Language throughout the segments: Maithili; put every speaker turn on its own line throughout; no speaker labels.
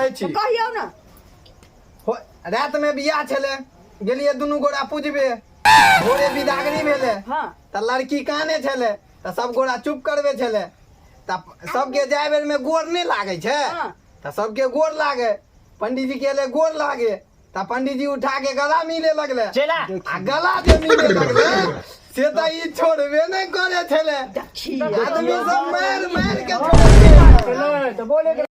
कहै छी।
कहियौ ने।
हो, रातिमे बियाह छलै, गेलियै दुनू गोरा पूजबे, भोरे बिदागरी भेलै।
हाँ।
तऽ लड़की काने छलै तऽ सब गोरा चुप करबे छलै, तऽ सबके जाय बेरमे गोर नहि लागै छै।
हाँ।
तऽ सबके गोर लागे, पंडीजी के एलै गोर लागे तऽ पंडीजी उठा के गला मिले लगले।
चला।
आ गला जे मिले लगले से तऽ ई छोड़बे नहि करे छलै।
देखी।
आदमी सब मारि मारि के छोड़े।
तऽ बोले।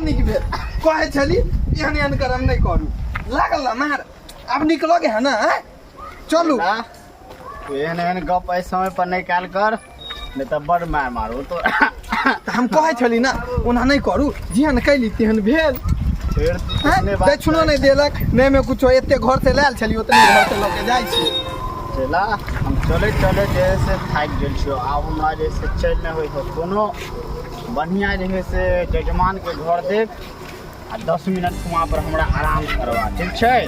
नीक भेल, कहै छली एहन एहन करम नहि करू, लागल ना मार, आब नीक लगे है ना, आँय? चलू।
तू एहन एहन गप एहि समय पर नहि कयल कर, नहि तऽ बड़ मार मारू तो।
तऽ हम कहै छली ना ओना नहि करू, जेहन कैली तेहन भेल।
फेर तू
आँय?
अपने बात।
दक्षिणो नहि देलक, नहि मे कुछो, एते घर से लायल छली ओतने घर से लऽ के जाइ छी।
चला, हम चलैत चलैत जे है से थाकि गेल छियौ, आब हमरा जे से चलि नहि होइ छौ। कोनो बढ़िआँ जे है से जजमानके घर देख आ 10 मिनट वहाँ पर हमरा आराम करबा, ठीक छै?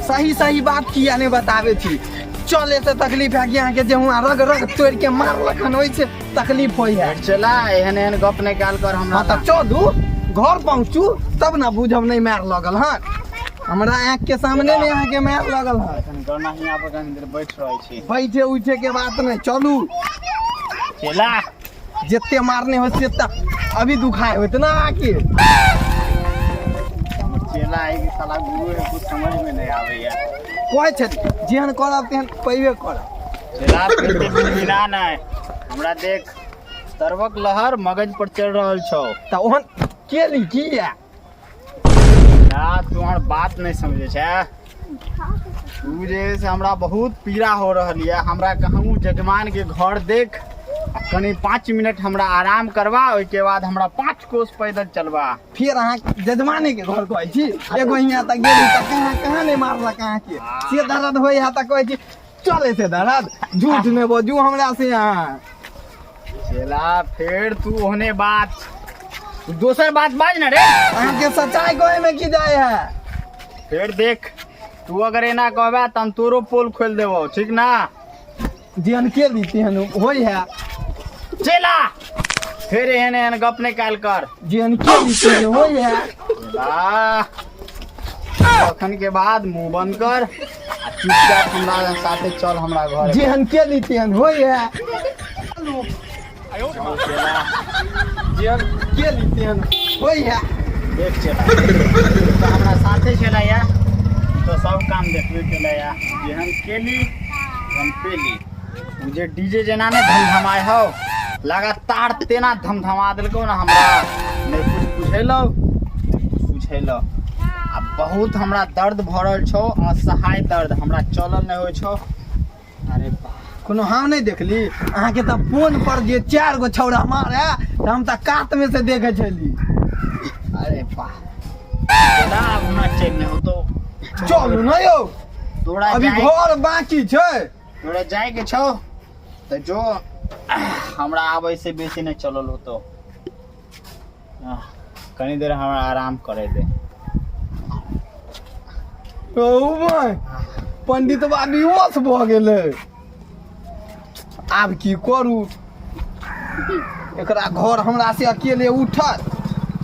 सही सही बात किया नहि बताबै छी? चले से तकलीफ है कि अहाँके जे हुआँ रग रग तोड़ि के मारलक हन ओहि से तकलीफ होइ है?
फेर चला, एहन एहन गप नहि कयल कर हमरा।
हाँ, तऽ चलू, घर पहुँचू तब ने बुझब। नहि मार लगल हन? हमरा आँख के सामने मे अहाँके मार लगल हन।
एखन गरना हियाँ पर कनी देर बैठ रहै छी।
बैठे उठे के बात नहि, चलू।
चला।
जते मारने हो से तऽ अभी दुखाय होत ना अहाँके।
हमर चेला है कि साला गुरु है, कुछ समझ में नहीं आबैया।
कहै छथि जेहन करब तेहन पैबे करब।
चेला, फिर ते बिना नहि हमरा देख, तरवक लहर मगज पर चढ़ रहल छौ।
तऽ ओहन केली किया?
ना, तू हमर बात नहीं समझे छै। तू जे है से हमरा बहुत पीड़ा हो रहल यऽ, हमरा कहूँ जजमान के घर देख आ कनि 5 मिनट हमरा आराम करबा, ओहिके बाद हमरा 5 कोस पैदल चलबा।
फेर अहाँ जजमाने के घर कहै छी? एगो हियाँ तऽ गेली तऽ कहाँ कहाँ नहि मारलक अहाँके, से दर्द होइ है तऽ कहै छी चले से दर्द। झूठ नहि बजू हमरा से अहाँ।
चेला, फेर तू ओहने बात, तू दोसर बात बाज ना रे।
अहाँके सच्चाई कहै मे की जाइ है?
फेर देख, तू अगर एना कहबे तऽ हम तोरो पोल खोलि देबौ, ठीक ना?
जेहन केली तेहन होइ है।
चेला, फेर एहन एहन गप नहि कयल कर।
जेहन केली तेहन होइ है।
चेला, अखन के बाद मुंह बंद कर आ चुपचाप हमरा साथे चल हमरा घर।
जेहन केली तेहन होइ है।
चल चेला।
जेहन केली तेहन होइ है।
देख चेला, तू तऽ हमरा साथे छला या, तू तऽ सब काम देखबे केला या। जेहन केली तेहन पेली। उ जे डीजे जेना नहि धमधमाय हौ, लगातार तेना धमधमा देलकौ ने, हमरा नहि कुछ बुझेलौ, नहि कुछ बुझेलौ। आ बहुत हमरा दर्द भऽ रहल छौ, असहाय दर्द, हमरा चलल नहि होइ छौ। अरे बा।
कोनो हम नहि देखली अहाँके तऽ फोन पर जे चारि गो छौड़ा मारे तऽ हम तऽ कात मे से देखै छली।
अरे वाह, चला, आब हमरा चलि नहि होतो।
चलू ने यौ।
तोरा
अभी घर बाकी छै।
तोरा जाइके छौ तऽ जो, हमरा आबै से बेसी नहि चलल होतो। कनी देर हमरा आराम करे दे।
ओ भाय, पंडित बा बेहोश भऽ गेलै, आब की करू? एकरा घर हमरा से अकेले उठत?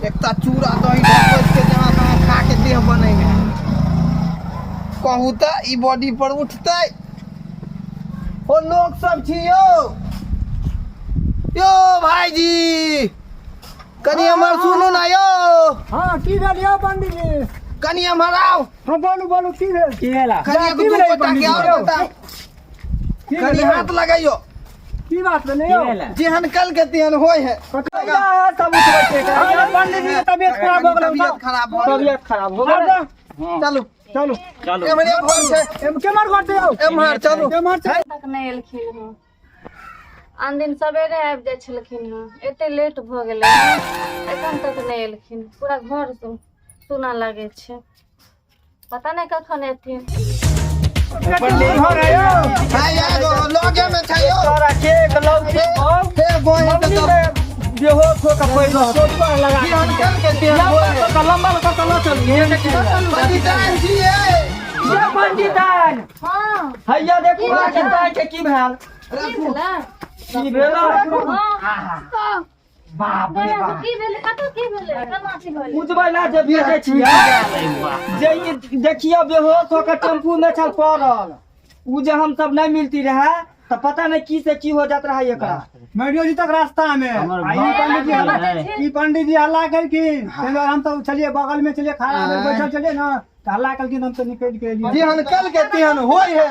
एकटा चूड़ा दही ढकोसि के जहाँ तहाँ खा के देह बनेने है। कहू तऽ ई बॉडी पर उठतै? ओ लोक सब छी यौ, यौ भाईजी, कनि हमर सुनू ना यौ।
हाँ, की भेल यौ पंडीजी?
कनि हमर आउ।
हाँ, बोलू बोलू, की भेल?
की भेला?
कनि एक
की
दू
भेलै
गोटा के
पंडीजी
और
यौ?
बताउ।
की
कनि
भेलै?
हाथ लगैयो।
की बात भेलै यौ?
जेहन कल के तेहन होय है।
सब उठबै छै। पंडीजी के तबियत खराब हो गेलै।
तबियत खराब भऽ गेलै।
तबियत खराब हो गेलै।
चलू।
चलू।
चलू।
एम्हरे घर छै।
एम केमहर घर छै यौ?
एम्हर चलू।
केमहर छै?
तक नहि एलखिन हँ। आन दिन सवेरे आबि जाइ छलखिन हँ, एते लेट भऽ गेलै हँ, एखन तक नहि एलखिन। पूरा घर सुना लागै छै, पता नहि कखन एथिन।
घर है यौ?
है, एगो लगे में छै यौ।
तोरा केक लौकी
हे गोए तऽ सब
बेहोश हो के पड़ि रहल।
चोट लगा
बिहान कल के तेहन
लंबा
होय है।
कऽ लंबा कऽ कऽ लऽ चलिए।
पंडिताइन छियै।
ये पंडिताइन,
हाँ
हैया देखू अहाँके दाइ के की भेल।
की भेलै?
की भेल?
हाँ
बाप रे
गया
बाप।
की भेलै? कतऽ की भेलै? केना की भेलै?
बुझबै ना जे भेजै छियै जे ई देखियौ बेहोश होकर टेम्पू में छल पड़ल। उ जे हम सब नहीं मिलती रहे तो पता नहीं की से की हो जात रहा एकरा।
मैडियो जी तक रास्ता में
हमर
आ ई
घर
पंडित जी
गेल
हल्ला
है।
ई पंडित जी हल्ला केलखिन, ताहि दुआरे हम सब छलियै बगल में छलियै, खड़ा भेल बैठल छलियै ने, तऽ हल्ला केलखिन, हम सब निकलि के एलियै।
जेहन कल के तेहन होय है।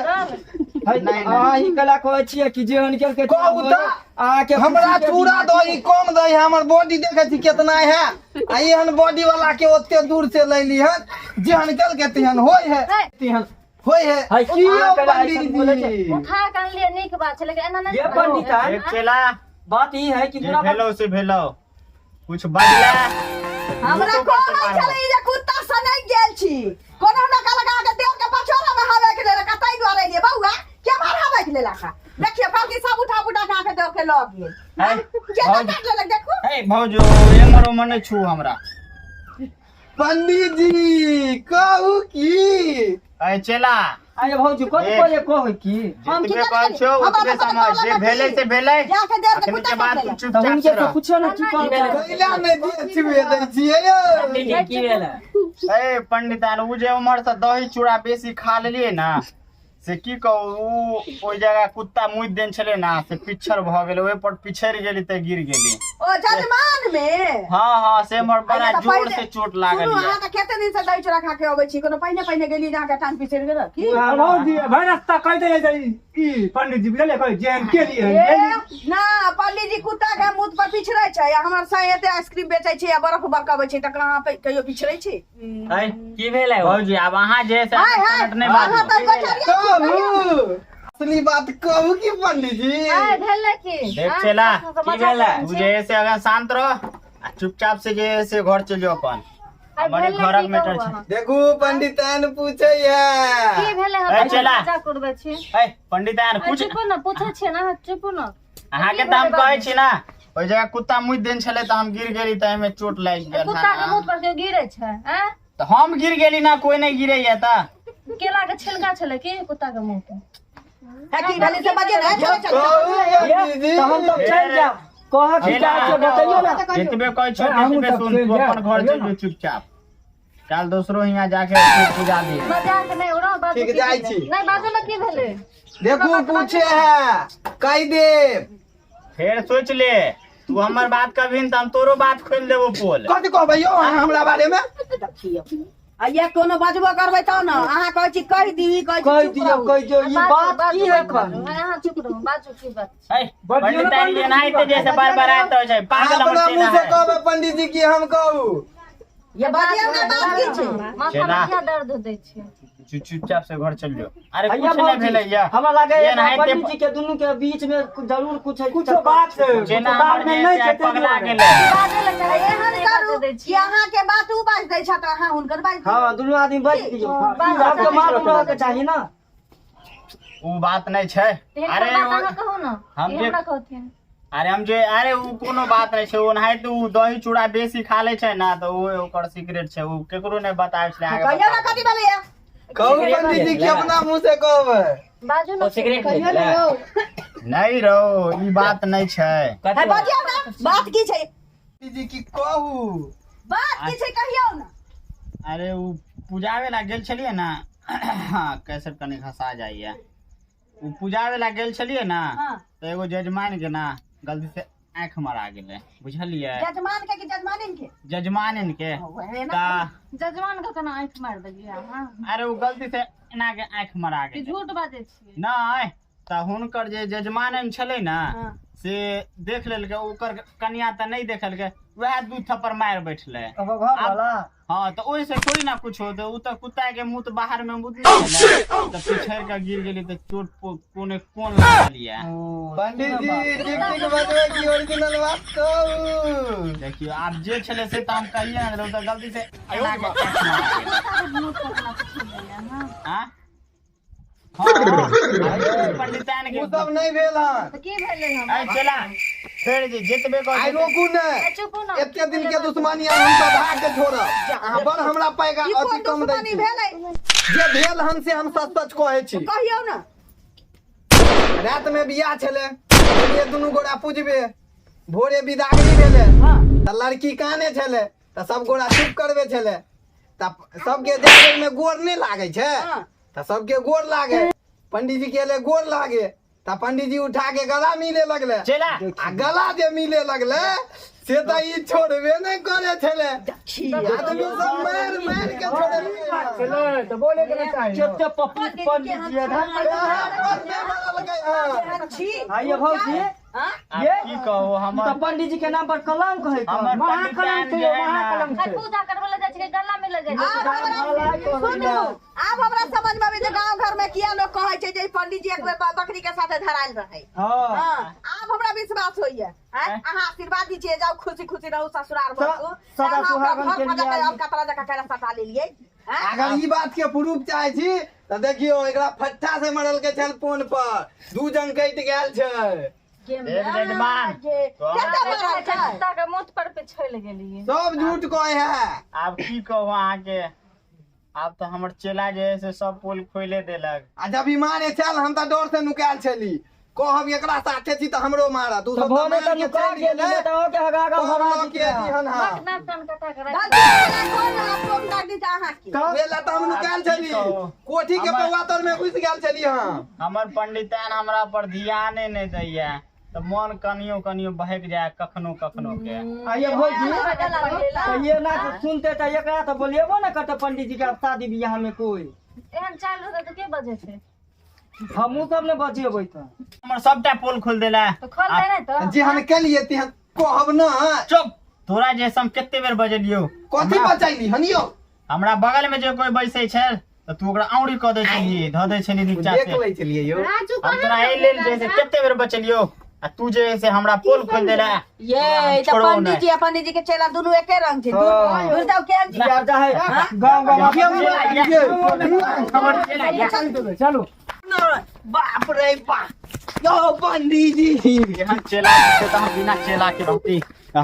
अहाँ ही कला कहै छियै कि जेहन केलकै
कहू तऽ
अहाँके
हमरा चूड़ा दही कम दही है, हमर बॉडी देखै छी केतना है, आ एहन बॉडी वाला के ओते दूर से लैली हन। जेहन कल के तेहन होय है, तेहन होय है।
है की
की यौ
अहाँ कला
पंडित
ऐसन बोलै छै?
जी?
उठा के अनलियै नीक बात छै, लेकिन एना नहि
ये पंडिताइन,
एक चेला
बात ई है कि
जे
बिना
भेलो से भेलो, कुछ बजला
हमरा कहै छलै जे कुत्ता सनकि गेल छी, कोनो नका लगा के देव के पछोड़ा में हवे के लेल कतई दुआरे एलियै बौआ, के मार हवे के लेल आखा देखिए कहलखिन सब उठा पुटा के आके देव के लऽ गेल।
है
केना काट लेलक देखू।
हे भौजो, एमर ओमर नहि छू हमरा।
पंडित जी कहू की?
अरे चेला।
अरे भौजी, कथी
देख।
कहले कहै की?
हम की
जतबे
करै
कहै छियौ
हमरा
ओतबे
तऽ
समझ।
कोनो
जे
कहलक
भेलै
की?
से भेलै,
जाके देव के
अखनी
कुत्ता
के बाद
काटि
तू
लेलक।
तऽ
चुपचाप
हुनके
से
से
रह।
पूछियौ ने की कहलकै।
कैला नहि दे छुए दै छियै यौ?
की भेलै?
ए पंडितान, उ जे उम्हर से दही चूड़ा बेसी खा लेलियै ने, से की कहू, उ ओहि जगह कुत्ता मुति देने छलै ने, से पिछड़ भऽ गेलै, ओहि पर पिछड़ि गेली तऽ गिर गेली।
ओ जजमान में?
हाँ हाँ, से हमर बड़ा
अरे तऽ
जोर
पहिने-
से चोट लागल
सुनू,
यऽ।
अहाँ तऽ कते दिन से दही चूड़ा खा के अबै छी, कोनो पहिने पहिने गेली जे अहाँके टांग पिछड़ि गेल की?
भौजी भरि रास्ता कहि दै छै ई पंडित जी, बुझलियै, कहै जेहन केलियै।
ए, ना पंडित जी, कुत्ता के मुँह पर पिछड़ै छै, आ हमर साई एते आइसक्रीम बेचै छै आ बर्फ बरकबै छै, तऽ कहाँ पे कहियो पिछड़ै छै?
की भेलै भौजी? आब अहाँ जे से
हाय हाय,
नहीं
अहाँ
बाजू।
तऽ गोचरिया छी,
कहू असली बात कहू की पंडित जी?
आय भेलै की?
देख
आँय,
चेला,
कखनो
की
मजाक
भेलै?
करै
तू
छी?
जे से अगर शांत रह आ चुपचाप से जे से घर चलि जाओ अपन।
आय
हमरे
भेलै
घरक
की
मैटर
कहू
छै।
अहाँ?
देखू पंडिताइन पूछै है
की भेलै?
ए,
हम
चेला।
मजाक उड़बै छी?
ए पंडिताइन,
आय,
कुछ
चुपू ने, पूछै छियै ने, अहाँ चुपू ने।
अहाँके तऽ हम कहै छी ने, ओहि जगह कुत्ता मुति देने छलै तऽ हम गिर गेली, तऽ एहिमे चोट लागि गेल।
कुत्ता के मुँह पर केओ गिरे छै? आँय,
तऽ हम गिर गेली ना, कोई नहि गिरैया तऽ।
केला के छिलका छलै की कुत्ता के मुँह पर?
है की भेलै से बजे ने, चलो चलो।
कहू पंडित जी।
तऽ हम सब चलि जायब, कहऽ की चाहै छियै बतैयौ ने।
जतबे कहै छियौ
हमहूँ
ततबे
सब
सुन,
चलि
तू
जायब,
अपन घर
कहियौ
चलि
ने।
जो चुपचाप, काल्हि दोसरो हियाँ जाके फिर पूजा दिहे।
मजाक नहि उड़ाउ, बाजू
ठीक,
की
जाइ
भेलै?
छी।
नहि बाजू ने, की भेलै?
देखू पूछे है, कहि देब।
फेर सोच ले, तू हमर बात कभी तऽ हम तोरो बात खोलि देबो पोल।
कथी कहबै यौ अहाँ हमरा बारे में?
देखियौ, आ ये कोनो बजबो करबै तब ने, अहाँ कहै छी कहि दी, कहै छी
कहि
चुप
दियौ,
रहू।
कहि दियौ ई
बाजू,
बात
बाजू,
की है
बाजू,
कन?
अहाँ चुप रहू, बाजू की बात छै?
है पंडिताइन एनाहिते जैसे बार बार आइत होइ छै पागल
अहाँ
हमर
अपना
चेला
मुँह से
है।
कहबै पंडित जी की हम कहू?
ये बजियौ ने, बात की छै?
माथा
चेला।
में किया दर्द दै छै?
चुपचाप से घर चल जो। अरे
हैया
कुछ नहीं
भौजी,
भेलै या।
हमरा लागैया
एनाहिते
पंडित जी के दुनू के बीच में जरूर कुछ
कुछो बात छै,
जेना
कुछो
हमर
बात में
जे
नहि
से
छै
आइ
ताहि
पगला
दुआरे।
गेलै।
बाजै लए चाहै छी,
एहन
नहि
करू
बाजै दै
कि
छी।
अहाँके बात उ बाजि दै छथि, अहाँ हुनकर बाजि दियौ।
हाँ, दुनू आदमी बचि दियौ,
बात
सबके मालूम रहके चाही ना।
उ बात नहि छै।
हिनकर
अरे
बात अहाँ कहू ने,
हम
ई
जे-
हमरा कहथिन।
अरे हम जे, अरे उ कोनो बात नहि छै, ओनाहिते उ दही चूड़ा बेसी खा लै छै ने, तऽ ओ ओकर सीक्रेट छै, उ केकरो नहि बताबै छलै आगे।
कहियौ ने
बता।
कथी भेलैया?
कहू पंडित जी की अपना मुँह से कहबै?
बाजू ने।
नहि रौ, ई बात नहि छै।
है बजियौ ने, बात की छै?
पंडित जी की कहू?
बात की छै कहियौ ने।
अरे उ पूजावे ला गेल छलियै ने, कैसे कनि घसा जाइए, उ पूजावे ला गेल छलियै ने,
हाँ।
तऽ एगो जजमान के ना गलती से आँखि मरा गेलै, बुझलियै?
जजमान के कि जजमानिन के?
जजमानिन के।
ओहे ना।
तऽ
जजमान के केना आँखि मारि देलियै अहाँ?
अरे उ गलती से एना के आँखि मरा
कि
गेलै।
झूठ बाजै छियै?
नहि तऽ हुनकर जे जजमानिन छलै ने,
हाँ।
से देख लेलकै, ओकर कनिया तऽ नहि देखलकै, वएह दू थप्पड़ मारि बैठलै।
ओकर घर वाला?
हाँ, तऽ ओहिसँ थोड़ी ना कुछ होतै, उ तऽ कुत्ता के मुँह तऽ बाहर में मुतले छलै, तऽ पिछड़ के गिर गेली तऽ चोट कोने कोन लागल ये।
पंडित जी ठीक ठीक बजबै की ओरिजिनल बात कहू?
देखियौ आब जे छलै से तऽ हम कहिए ने देलहुँ, तऽ गलती से एना के आँखि मारा गेलै।
मुँह पर केना पिछड़ि गेलै अहाँ?
आँ? हाँ, अरे पंडिताइन के
ओ सब नहि भेल हन।
तऽ की भेलै? हम
ऐ चला। फेर जे जेतबे
आइ
कहै
रोकू ने।
चुप हो ना।
एते दिन के दुश्मनी आइ हम सधा के छोड़ब। अहाँ बड़ हमरा पैगा
ई
अथी
कोन
कम दै
दुश्मनी
छी।
भेलै?
जे भेल हन से हम सच सच कहै छी।
कहियौ ने।
रात में बियाह छलै, गेलियै दुनू गोरा पूजबे, भोरे विदागरी भेलै तऽ लड़की काने छलै तऽ सब गोरा चुप करबे छलै, तऽ सबके जाय में गोर नहि लागै छै तऽ सबके गोर लागे। पंडीजी के एलै गोर लागे तऽ पंडीजी उठा के गला मिले लगले।
चेला
आ गला जे मिले लगले से तऽ ई छोड़बे नहि करे छलै, आदमी सब मारि मारि के छोड़ेलकै।
छलै तऽ बोले के नहि चाही।
केते पप्पू पंडित जी है।
मारलकै हँ।
केहन छी?
आइए भौजी।
हाँ?
आब
ये
की कहू
तऽ
हमर
पंडित जी के नाम पर कलंक है।
हमर
महाकलंक
पंडिताइन
छै
जे है ना,
महाकलंक
खाली
छै।
पूजा करबै लए जाइ छै, गला मिल जाइ छै।
आब हमरा सुनू, आब हमरा समझ में आबै जे गांव घर में किया लोग कहै छै जे ई पंडित जी एक बेर बकरी के साथे धरायल रहै।
हाँ।
हाँ, आब हमरा विश्वास होइया। आँय, अहाँ आशीर्वाद दीजिए, जाउ खुशी खुशी रहू, ससुराल बसू।
सदा
अहाँ ओकरा
सुहागन
घर
के
पर
लिए
जाके
आई।
अलकतरा जकाँ केना सटा लेलियै? आँय?
अगर ई बात के प्रूफ चाहे छी तऽ देखियौ, एकरा फट्टा से मरल के छल पोन पर, दू जंग कटि गेल छै।
एक जजमान
जे
तो
कते मरल छै?
कुत्ता के मुँह पर पे छलि गेलियै।
सब झूठ कहे है।
आब की कहू अहाँके, आब तऽ हमर चेला जे है से सब पोल खोले देलक।
आ जब ई मारे छल हम तऽ डर से नुकायल छली, कहब एकरा साथे छी तऽ हमरो मारत। उ
तऽ
सब तऽ
भने तऽ
मारि के
नुका
चलि
गेली,
गेलै।
नहि तऽ अहाँके हगा हगा
तब
भगा
लऽ के
देतियै।
एली हन हम।
नाक कान कटा के राखि।
गलती केला कोन? आप लोग दादी अहाँके
तऽ
उहे ला तऽ हम नुकायल छली,
कहू?
कोठी के पौआ तर में घुसि गेल छली हम।
हमर पंडिताइन हमरा पर ध्याने नहि दैया तऽ मन कनियो कनियो बहकि जाय कखनो कखनो के।
आइए भौजी,
गला मिलेला।
तऽ ये ना तऽ सुनते तऽ एकरा तऽ बोलेबो ने करते पंडित जी के आब शादी बियाह में कोई।
एहन चालि रहतै तऽ के बजेतै?
हमहूँ सब ने बजेबै तऽ।
हमर सबटा पोल खोल देला।
तऽ खोलतै नहि तऽ?
जेहन केलियै तेहन कहब न।
चुप, तोरा जे हम कते बेर बजलियौ।
कथी बचैली हन यौ?
हमरा बगल में जे कोई बैसै छै तऽ तू ओकरा औंरी कऽ दै छलियै, धऽ दै छलियै नीचा
देख
से।
लै छलियै यौ।
राजू
हम तोरा एहि लेल जे से कते बेर बचलियौ आ तू जे है से हमरा पोल खोल देला।
ये तऽ
छोड़बो
पंडित
नहि।
जी आ पंडित जी के चेला दुनू एके रंग छै।
हाँ।
दूर जाउ, केहन छी?
यार चाहे गाँव गाँव।
हमर चेला या।
चलू।
बाप रे बाप यौ पंडीजी।
एहन चेला छै तऽ हम बिना चेला के रहती।